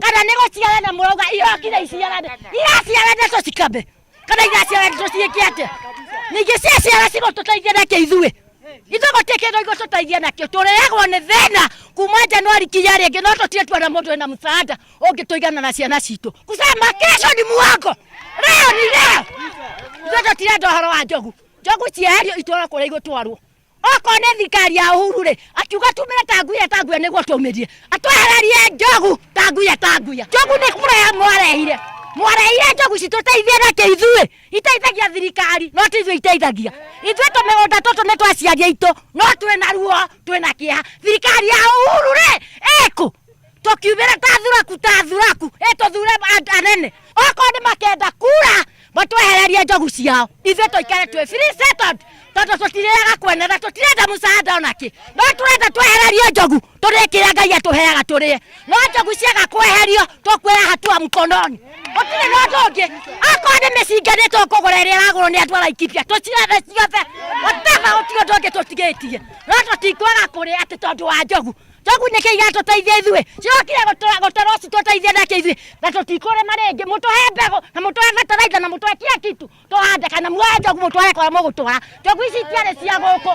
Kana nĩ gũciarana mũrauga irokire iciarane, iraciarana tũcikambe kana iraciarana tũciĩke atĩa? Ningĩ ciaciara cigũtũteithia nakĩ ithuĩ? Ithuĩ gũtirĩ kĩndũ igũtũteithia nakĩo. Tũrĩagwo nĩ thĩna kuma Januari kinya rĩngĩ, no tũtirĩ tuona mũndũ wĩna msaada ũngĩtũigana na ciana citũ. Kusema kesho ni muongo, leo ni leo. Ithuĩ tũtirenda ũhoro wa njogu. Njogu cieherio itwarwo kũrĩa igũtwarwo. Okorwo nĩ thirikari ya Uhuru rĩ, akiuga tumĩre ta nguya ta nguya nĩguo tũmĩrie, atwehererie njogu ta nguya ta nguya. Njogu nĩ kũrehe mwarehire, mwarehire njogu citũteithie nakĩ ithuĩ? Iteithagia thirikari no ti ithuĩ iteithagia. Ithuĩ tũmĩgũnda tũtũ nĩ twa aciari aitũ, no twĩna ruo, twĩna kĩeha. Thirikari ya Uhuru rĩ, ĩkũ? Tũkiumĩra ta thuraku ta thuraku, ĩtũthure anene. Okorwo nĩ makenda kura matwehererie njogu ciao, ithuĩ tũikare twĩ free settled, tondũ tũtirĩaga kwene na tũtirenda mũcaada onakĩ, no tũrenda twehererio njogu tũrĩe kĩrĩa Ngai atũheaga tũrĩe. No njogu ciaga kweherio tũkuoya hatua mkononi, gũtirĩ na ũndũ ũngĩ. Akorwo nĩ mĩcinga nĩ tũkũgũra ĩrĩa ĩragũrwo nĩ andũ a Laikipia, tũcirethe ciothe, whatever, gũtirĩ ũndũ ũngĩ tũtigĩtie, no tũtikwaga kũrĩa atĩ tondũ wa njogu. Njogu nĩkĩ igatũteithia ithuĩ? Cirokire gũtũrwo citũteithie nakĩ ithuĩ? Na tũtikũrĩma rĩngĩ. Mũtũhe mbegũ na mũtũhe bataraitha na mũtũhe kila kitu tũhande, kana muoe njogu mũtware kũrĩa mũgũtwara. Njogu ici itiarĩ cia gũkũ.